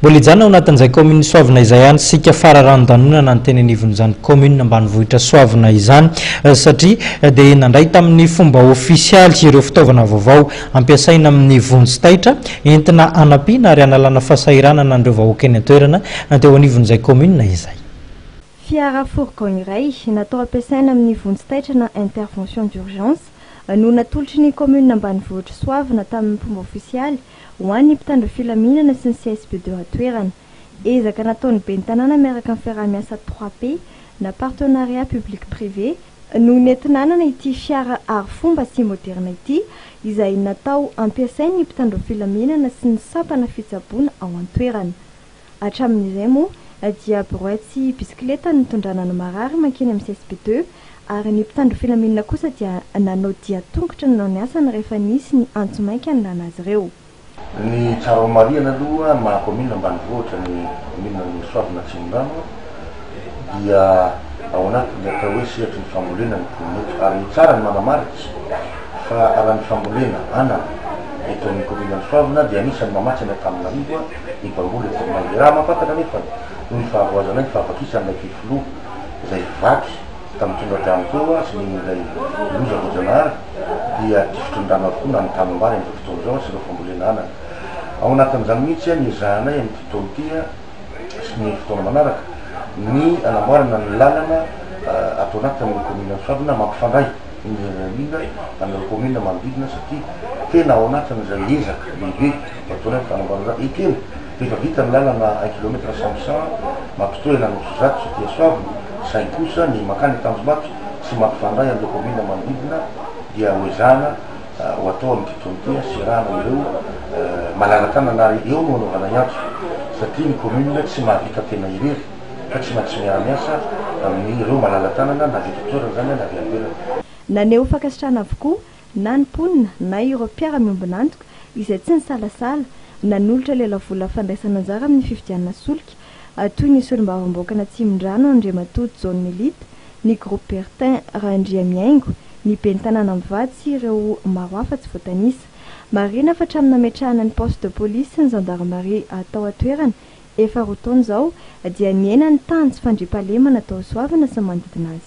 Mbola hijanona ao anatin'izay kaominina Soavina izay ihany isika fararanon-danonana ny teny anivon'izany kaominina ambanivohitra Soavina izany satria dia nandray tamin'ny fomba ofisialy ireo fitaovana vaovao ampiasaina amin'ny vonjy taitra entina hanampiana ary hanalana fahasahiranana an'ireo vahoaka eny an-toerana teo anivon'izay kaominina izay. Fiara fourgon iray natao ampiasaina amin'ny vonjy taitra na intervention d'urgence no natolotry ny kaominina ambanivohitra Soavina tamin'ny fomba ofisialy ho an'ny mpitandro filaminana sy ny CSB deux an-toerana. Ezaka nataon'ny ben'ny tanàna miaraka amin'ny fiaraha-miasa 3P na partenariat public privé no nentinanana ity fiara arifomba sy moderna ity izay natao ampiasain'ny mpitandro filaminana sy ny sampana fitsaboana ao an-toerana. Hatramin'izay moa dia brouette sy bisikileta no nitondrana ny marary mankeny amin'ny CSB deux ary ny mpitandro filaminana kosa dia nanao dia tongotra nanao ny asany rehefa nisy ny antso maika nilana azy ireo. Ny tsara ho marihana aloha maha commune ambanivohitra ny commune ny Soavina Atsimondrano dia ao anatin'ny atao hoe sehatry ny fambolena ny mponina eto ary tsara ny manamarika fa raha ny fambolena anana eto amin'ny commune ny Soavina dia anisan'ny mamatsy any Antananarivo ny mpamboly eto aminay. Raha mahafantatra anefa noho ny fahavoazanay ny fahavakisan'ilay fefiloha izay vaky tamin'ny tondra-drano teo sy ny ilay loza voajanahary dia tifitry ny rano avokoa na ny tanimbary amin'izao fotoana izao sy ireo fambolena anana. Ao anatin'izany mihitsy ny ezahanay amin'ity taona ity sy ny fotoana manaraka ny hanamboarana ny lalana ato anatin'ny commune Soavina mampifandray indrindra indrindra an'ireo commune manodidina satria tena ao anatin'izay ezaka lehibe ataonay ny fanamboarana izany. Ekena rehefa vita ny lalana un kilomètre 500 mampitohy an'Anosizato sy aty Soavina, saingy kosa ny mankany Tanjombato sy mampifandray an'ireo commune manodidina dia ho ezahana ho atao amin'ity taona ity sy iarahana ireo malala-tanana ary eo no anaovanay antso satria ny commune tsy mahavita tena irery fa tsy maintsy miara-miasa amin'ireo malala-tanana na avy eto an-toerana izany na avy any ivelany. Naneho fankasitrahana avokoa na ny mponina na ireo mpiara-miombon'antoka izay tsy nisalasala nanolotra lelavola fandraisana anjara amin'ny fividianana solika toy ny solombavambahoakan'Atsimondrano Andriamatoa Jaona Melita, ny groupe Bertin Randriamihaingo, ny ben'ny tanàna mivady sy ireo maro hafa tsy voatanisa. Marihina fa hatramin'ny nametrahana ny poste de police sy ny gendarmerie tao an-toerana efa 2 taona izao dia nihena ny tahan'ny tsy fandriampahalemana tao Soavina sy ny manodidina azy.